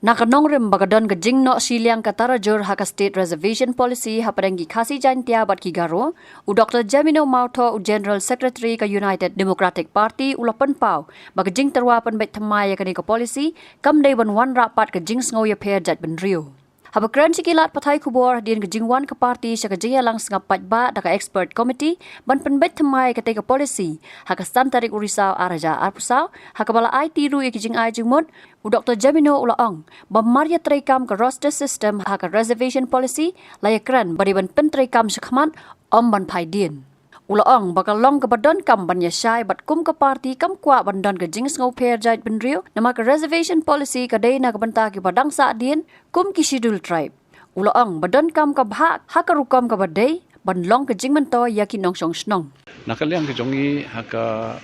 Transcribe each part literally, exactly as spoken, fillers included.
Na ka nongrim ba ka don ka jingnoh shiliang ka tarajur ha ka State Reservation Policy hapdeng ki Khasi Jaintia bad ki Garo, u Doktor Jemino Mawthoh, u General Secretary ka United Democratic Party, u la pynpaw ba ka jingtyrwa pynbeit thymmai ïa kane ka policy kam dei ban wanrah pat ka jingsngew ïapher jaitbynriew. Haba kren sha ki lad pathai khubor hadien ka jingwan ka party sha ka jingïalang sngap paidbah da ka expert committee ban pynbeit thymmai ïa katei ka policy ha ka san tarik u Risaw ar hajar arphew saw, ha kaba la aiti ruh ïa ki jingai jingmut, u Doktor Jemino u la ong ba mar ïatreikam ka roster system ha ka reservation policy la ïakren ba dei ban pyntreikam shakhmat, ym ban phai dien. U la ong ba ka long kaba donkam ban ïashai bad kum ka party kam kwah ban don ka jingsngewpher jaitbynriew namar ka reservation policy ka dei na ka bynta kiba dang sahdien kum ki Scheduled Tribe. U la ong ba donkam ka bhah ha ka rukom kaba dei ban long ka jingmyntoi ïa ki nongshong shnong. Na ka liang ka jong ngi ha ka,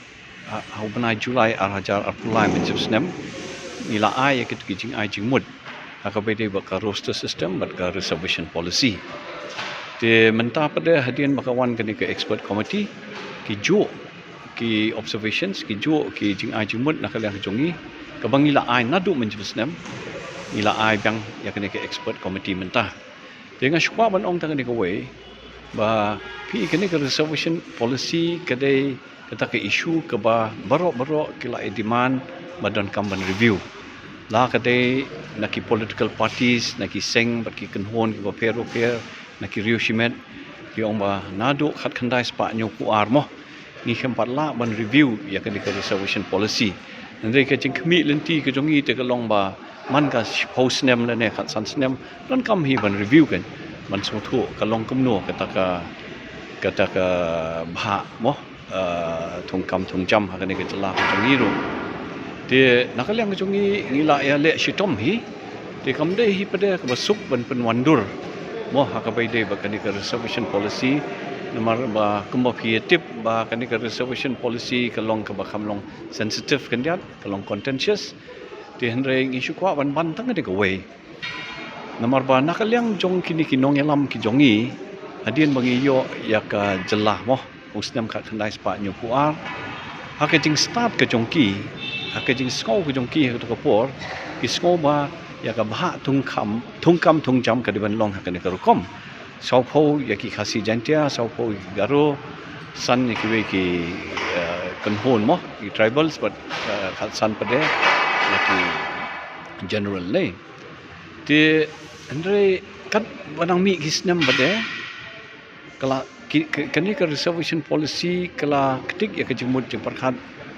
ha, ha u bnai July ar hajar arphew lai mynjur snem, ngi la ai ïa kito ki jingai jingmut ha kaba ïadei bad ka roster system bad ka reservation policy. Te mynta pat de hadien ba ka wan kane ka expert committee, ki juh ki observations, ki juh ki jingai jingmut na ka liang ka jong ngi, kaba ngi la ai naduh mynjur snem, ngi la ai biang ïa kane ka expert committee mynta. Te nga shu kwah ban ong tang kane kawei, ba phi, kane ka reservation policy ka dei kata ka issue kaba baroh baroh ki la ïa demand ba donkam ban review. La ka dei na ki political parties, na ki seng bad ki kynhun kiba pher bapher, na ki riewshimet, ki ong ba naduh khatkhyndai spah hynñiewphew ar mo, ngi khlem pat lah ban review ïa kane ka reservation policy. Hynrei ka jingkhmih lynti ka jong ngi te ka long ba man ka shiphew snem lane khatsan snem, donkam hi ban review kan, ban sngewthuh ka long kumno kata ka, kata ka bhah mo, eh, thungkam thungjam ha kane ka jylla ka jong ngi ruh. Te na ka liang ka jong ngi, ngi la ïaleh shitom hi. Te kam dei hi pat de kaba suk ban pynwandur mo ha kaba ïadei bad kane ka reservation policy. Namar ba kumba phi ïa tip ba kane ka reservation policy ka long kaba kham long sensitive khyndiat, ka long contentious. Te hynrei ngi shu kwah ban ban tang kane kawei. Namar ba na ka liang jong kine ki nongïalam ki jong ngi, hadien ba ngi ïoh ïa ka jylla mo, u snem khatkhyndai spah hynñiewphew ar, ha ka jingstad ka jong ki, ha ka jingsngew ka jong ki ha kato ka por, ki sngew ba ïa ka bhah thungkam, thungkam thungjam ka dei ban long ha kane ka rukom. Sawphew ïa ki Khasi Jaintia, sawphew ïa ki Garo, san ïa kiwei ki, eh, kynhun mo, ki tribals, bad, eh, khatsan pat de ïa ki general lei. Te hynrei katba nang mih ki snem pat de, ka la, ki, ka, kane ka reservation policy ka la ktik ïa ka jingmut jingpyrkhat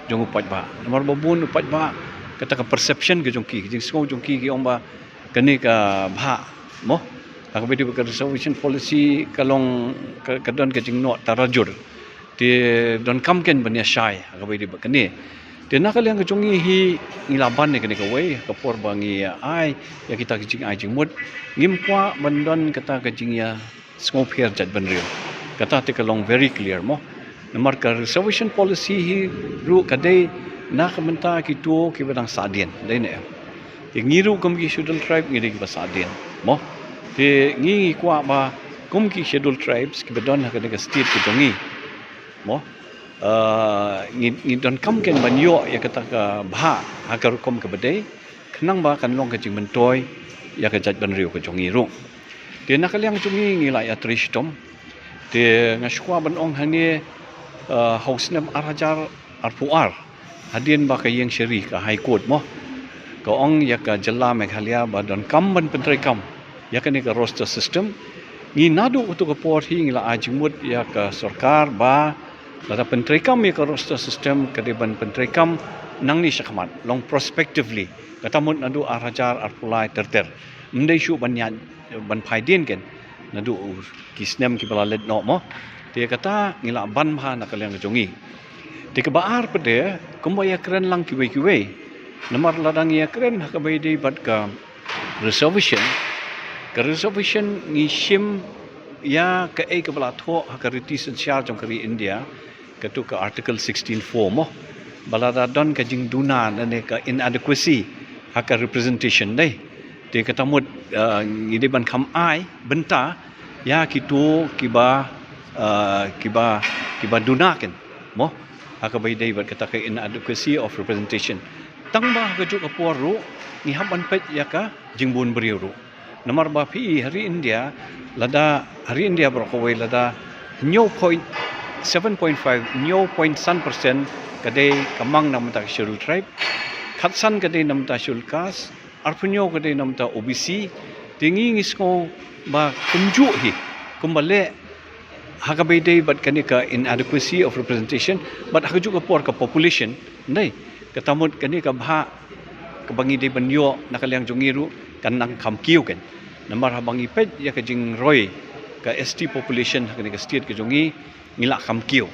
jong u paidbah. Namar ba bun u paidbah, kata ka perception ka jong ki, ka jingsngew jong ki, ki ong ba kane ka bhah mo, ha kaba ïadei bad ka reservation policy ka long ka, ka don ka jingnoh tarajur. Te donkam kan ban ïashai ha kaba ïadei bad kane. Te na ka liang ka jong ngi hi, ngi la ban ïa kane kawei, ha ka por ba ngi ïa ai ïa kita ki jingai jingmut, ngim kwah ban don kata ka jingïa sngewpher jaitbynriew. Kata te ka long very clear mo. Namar ka reservation policy hi ruh ka dei na ka bynta kito kiba dang sahdien, dei ne em. Te ngi ruh kum ki Scheduled Tribe ngi dei kiba sahdien mo. Te ngi, ngi kwah ba kum ki Scheduled Tribes kiba don ha kane ka state ka jong ngi mo, eh, ngi, ngi donkam kan ban ïoh ïa kata ka bhah ha ka rukom kaba dei, khnang ba kan long ka jingmyntoi ïa ka jaitbynriew ka jong ngi ruh. Te na ka liang jong ngi ngi la ïatrei shitom. Te nga shu kwah ban ong hangne, eh, ha u snem ar hajar arphew ar, hadien ba ka ïing shari, ka High Court mo, ka ong ïa ka jylla Meghalaya ba donkam ban pyntreikam ïa kane ka roster system. Ngi naduh kato ka por hi ngi la ai jingmut ïa ka sorkar ba lada pyntreikam ïa ka roster system ka dei ban pyntreikam nangne shakhmat, long prospectively. Kata mut naduh ar hajar arphew lai ter ter. Ym dei shuh ban ïaid, ban phai dien kan, naduh ki snem kiba la leit noh mo. Te kata ngi la ban bha na ka liang ka jong ngi. Te kaba ar pat de, kumba ïakren lang kiwei kiwei. Namar lada ngi ïakren ha kaba ïadei bad ka reservation, ka reservation ngi shim ïa kaei kaba la thoh ha ka riti synshar jong ka ri India, kato ka Article sixteen four mo, ba lada don ka jingduna lane ka inadequacy ha ka representation dei, te kata mut, eh, ngi dei ban kham ai bynta ïa kito kiba, eh, kiba, kiba duna kan mo, ha kaba ïadei bad kata ka inadequacy of representation. Tang ba ha kajuh ka por ruh ngi hap ban peit ïa ka jingbun briew ruh. Namar ba phi i ha ri India, lada ha ri India baroh kawei lada hynñiew point seven point five, hynñiew point san percent ka dei ka mang na bynta ka Scheduled Tribe, khatsan ka dei na bynta Scheduled Caste, arphew hynñiew ka dei na bynta O B C. Te ngi ngi sngew ba kumjuh hi, kumba leh ha kaba ïadei bad kane ka inadequacy of representation, bad ha kajuh ka por ka population, nai, kata mut kane ka bhah kaba ngi dei ban ïoh na ka liang jong ngi ruh kan nang kham kiew kan. Namar haba ngi peit ïa ka jingroi ka S T population ha kane ka state ka jong ngi, ngi lah kham kiew.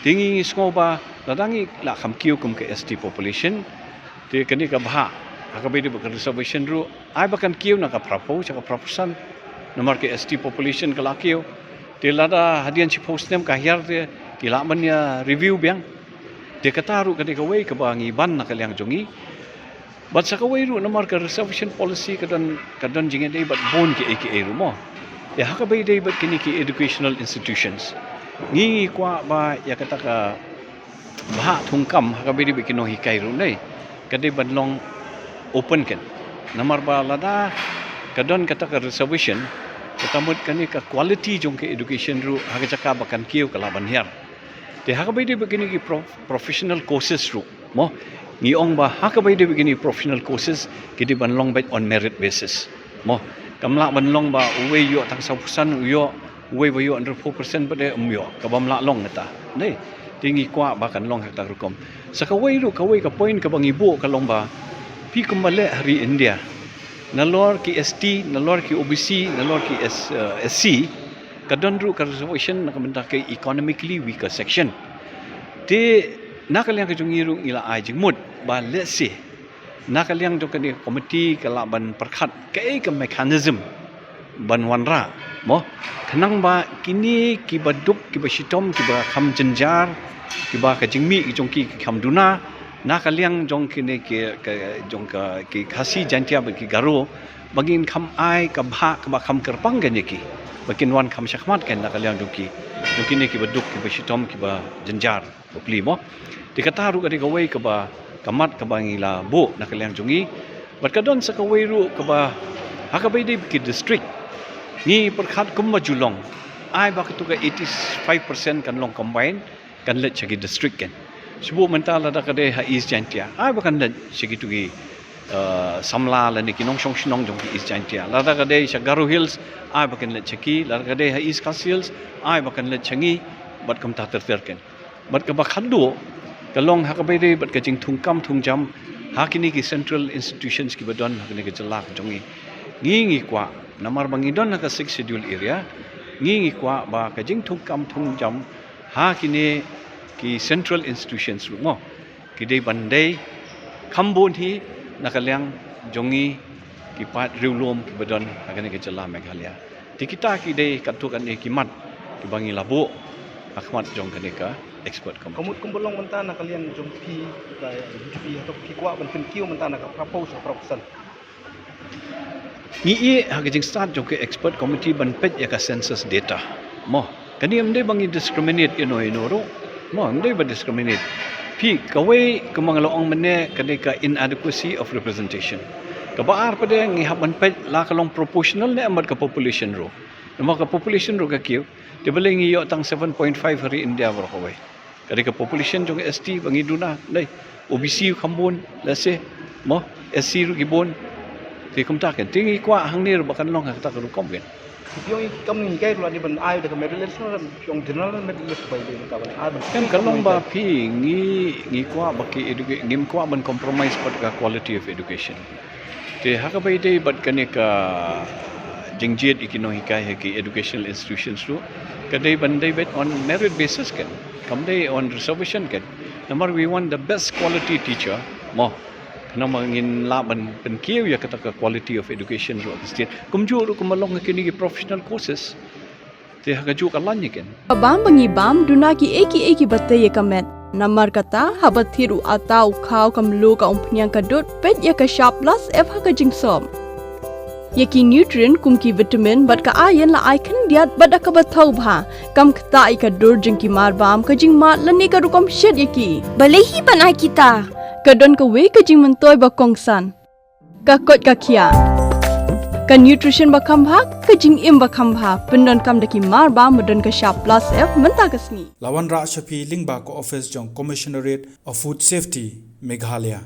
Te ngi ngi sngew ba lada ngi lah kham kiew kum ka S T population, te kane ka bhah ha kaba ïadei bad ka reservation ruh, ai ba kan kiew na ka phraphew sha ka phraphew san. Namar ka S T population ka la kiew. Te lada hadien shiphew snem ka hiar te ki lah ban ïa review biang. Te kata ruh ka dei kawei kaba ngi ban na ka liang jong ngi. Bad sa kawei ruh namar ka reservation policy ka don, ka don jingïadei bad bun kiei kiei ruh mo. Te ha kaba ïadei bad kine ki educational institutions, ngi ngi kwah ba ïa kata ka bhah thungkam ha kaba ïadei bad ki nonghikai ruh nai, ka dei ban long open kan. Namar ba lada ka don kata ka reservation, kata mut kane ka quality jong ka education ruh ha ka jaka ba kan kiew ka lah ban hiar. Te ha kaba ïadei bad kine ki pro-, professional courses ruh mo, ngi ong ba ha kaba ïadei bad kine professional courses ki dei ban long beit on merit basis mo. Kam lah ban long ba uwei ïoh tang sawphew san, u ïoh, uwei ba ïoh hynriewphew percent pat de um ïoh, ka bym lah long kata. Nai, te ngi kwah ba kan long ha kata ka rukom. Sa kawei ruh, kawei ka point kaba ngi buh ka long ba phi kumba leh ha ri India, nalor ki S T, nalor ki O B C, nalor ki S-, eh, S C, ka don ruh ka reservation na ka bynta ka economically weaker section. Te na ka liang ka jong ngi ruh ngi la ai jingmut ba let's say na ka liang jong kane ka committee ka lah ban pyrkhat kaei ka mechanism ban wanrah mo, khnang ba kine kiba duk, kiba shitom, kiba kham jynjar, kiba ka jingmih ki jong ki ki kham duna na ka liang jong kine ki, ka, jong ka, ki Khasi, Jaintia bad ki Garo, ba ngin kham ai ka bhah kaba kham kyrpang kan ïa ki, ba kin wan kham shakhmat kan na ka liang jong ki, jong kine kiba duk, kiba shitom, kiba jynjar bapli mo. Te kata ruh ka dei kawei kaba, ka mat kaba ngi la buh na ka liang jong ngi. Bad ka don sa kawei ruh kaba ha kaba ïadei bad ki district, ngi pyrkhat kumba ju long, ai ba katu ka eighty-five percent kan long combine, kan leit sha ki district kan. Shu buh mynta lada ka dei ha East Jaintia, ai ba kan leit sha kitu ki, eh, samla lane ki nongshong shnong jong ki East Jaintia. Lada ka dei sha Garo Hills, ai ba kan leit sha ki. Lada ka dei ha East Khasi Hills, ai ba kan leit sha ngi. Bad kumta ter ter kan. Bad kaba khatduh ka long ha kaba ïadei bad ka jingthungkam thungjam ha kine ki central institutions kiba don ha kine ki jylla ka jong ngi. Ngi ngi kwah, namar ba ngi don ha ka Sixth Schedule area, ngi ngi kwah ba ka jingthungkam thungjam ha kine ki central institutions ruh mo, ki dei ban dei kham bun hi na ka liang jong ngi ki paid riewlum kiba don ha kane ka jylla Meghalaya. Te kita ki dei katto katne ki mat kiba ngi la buh ha khmat jong kane ka expert committee. Ka mut kumba long mynta na ka liang jong phi, ka jong phi hato phi kwah ban pynkiew mynta na ka phraphew sha phraphew san? Ngi ïeh ha ka jingstad jong ka expert committee ban peit ïa ka census data mo. Kane ym dei ba ngi discriminate ïano ïano ruh mo, ym dei ba discriminate. Phi, kawei kumba nga la ong mynne ka dei ka inadequacy of representation. Kaba ar pat de ngi hap ban peit la ka long proportional ne em bad ka population ruh. Namar ka population ruh ka kiew. Te balei ngi ïoh tang seven point five ha ri India baroh kawei. Ka dei ka population jong ka S T ba ngi duna, dei. O B C kham bun, let's say mo, S C ruh ki bun. Te kumta kan. Te ngi kwah hangne ruh ba kan long ha kata ka rukom kan. Phi ong ïa ki kam nonghikai ruh la dei ban ai da ka merit list ne, phi ong general merit list ba ïadei mynta ban ai ban. Em, ka long ba phi, ngi, ngi kwah ba ki educa-, ngim kwah ban compromise bad ka quality of education. Te ha kaba ïadei bad kane ka jingjied ïa ki nonghikai ha ki educational institutions ruh, ka dei ban dei beit on merit basis kan, kam dei on reservation kan. Namar we want the best quality teacher mo. Namar ngin lah ban pynkiew ïa kata ka quality of education ruh ha ka state. Kumjuh ruh kumba long ha kine ki professional courses. Te ha kajuh ka lain ïa kan. Ka bam ba ngi bam duna kiei kiei kiba tei ïa ka met. Namar kata, haba thied u atta u khaw ka mluh ka umphniang ka dud, peit ïa ka shap, la sep ha ka jingsop. Ïa ki nutrient kum ki vitamin bad ka iron la ai khyndiat bad da kaba thaw bha. Kam ktah ïa ka dur jong ki marbam, ka jingmad lane ka rukom shet ïa ki. Balei hi ban ai kita? Ka don kawei ka jingmyntoi ba kongsan. Ka koit ka khiah. Ka nutrition ba kham bha, ka jingim ba kham bha, pyndonkam da ki mar ba, ba don ka shap plus F mynta ka sngi. La wanrah sha phi lyngba ka office jong Commissionerate of Food Safety, Meghalaya.